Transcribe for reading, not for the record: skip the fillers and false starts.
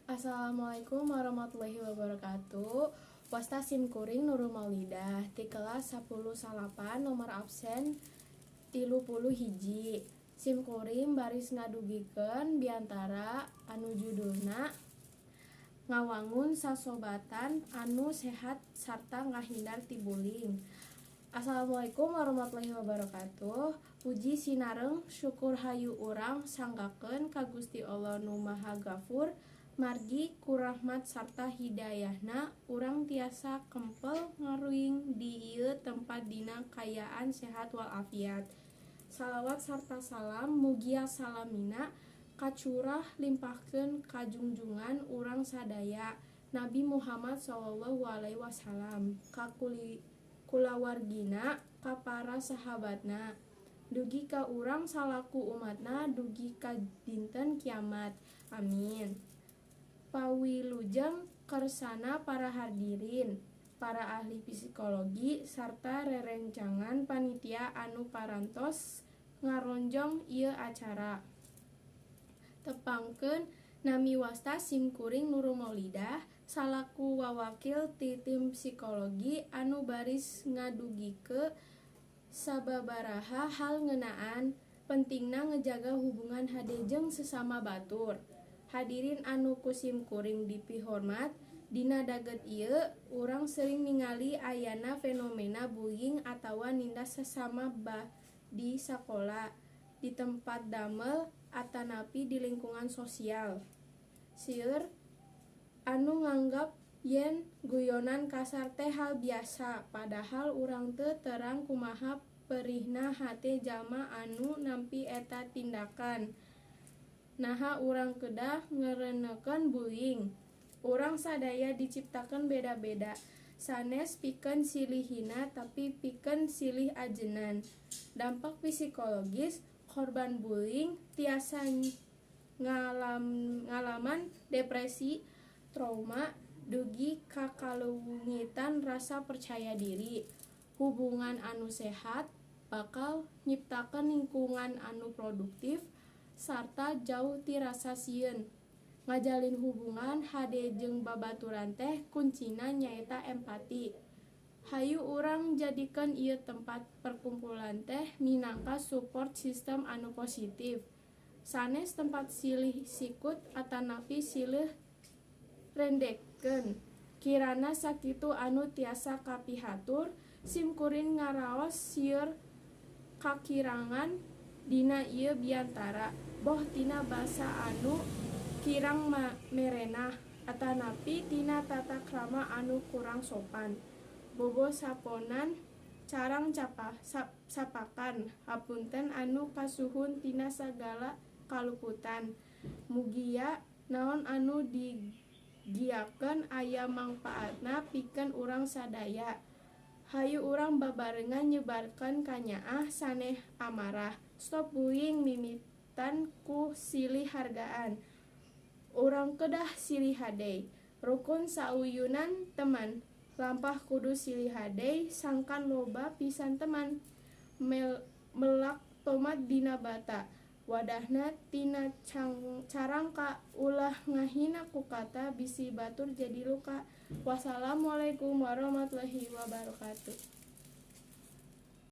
Assalamualaikum warahmatullahi wabarakatuh. Wasta sim kuring Nurul Maulidah ti kelas 10 salapan, nomor absen 31. Sim kuring baris ngadugikeun biantara anu judulna ngawangun sasobatan anu sehat sarta ngahindar ti bullying. Assalamualaikum warahmatullahi wabarakatuh. Puji sinareng syukur hayu urang sanggakeun ka Gusti Allah nu Maha Gafur, margi ku rahmat sarta hidayahna urang tiasa kempel ngaruing di ieu tempat dina kaayaan sehat walafiat. Salawat sarta salam mugia salamina kacurah limpahkeun ka junjungan urang sadaya, Nabi Muhammad sallallahu alaihi wasallam, ka kulawargina, ka para sahabatna, dugi ka urang salaku umatna dugi ka dinten kiamat. Amin. Pawilujeng kersana para hadirin, para ahli psikologi sarta rerencangan panitia anu parantos ngaronjong ieu acara. Tepangkeun, nami wasta sim kuring Nurul Maulidah salaku wawakil ti tim psikologi anu baris ngadugikeun sababaraha hal ngeunaan pentingna ngejaga hubungan hade jeung sesama batur. Hadirin anu ku sim kuring dipihormat, dina daget ieu urang sering ningali ayana fenomena bullying atawa nindas sesama bah di sakola, di tempat damel, atanapi di lingkungan sosial. Seueur anu nganggap yen guyonan kasar teh hal biasa, padahal urang teu terang kumaha perihna hate jalma anu nampi eta tindakan. Naha urang kedah ngareneukeun bullying? Urang sadaya diciptakeun beda-beda, sanes pikeun silih hina, tapi pikeun silih ajenan. Dampak psikologis korban bullying tiasa ngalaman depresi, trauma, dugi ka kaleungitan rasa percaya diri. Hubungan anu sehat bakal nyiptakeun lingkungan anu produktif sarta jauh ti rasa sieun. Ngajalin hubungan hade jeung babaturan teh kuncina nyaeta empati. Hayu urang jadikeun ieu tempat perkumpulan teh minangka support system anu positif, sanes tempat silih sikut atanapi silih rendekkeun. Kirana sakitu anu tiasa kapihatur, sim kuring ngaraos sieun kakirangan dina ieu biantara, boh tina basa anu kirang merenah atanapi tina tata krama anu kurang sopan. Bobo saponan carang sapakan, hapunten anu kasuhun tina sagala kaluputan. Mugia naon anu digiakeun aya mangpaatna pikeun urang sadaya. Hayu urang babarengan nyebarkeun kanyaah sanes amarah. Stop bullying mimitan ku silih hargaan. Urang kedah silih hade, rukun sauyunan teman. Lampah kudu silih hade sangkan loba pisan teman. Melak tomat dina bata, wadahna tina carangka. Ulah ngahina ku kata, bisi batur jadi luka. Wassalamualaikum warahmatullahi wabarakatuh.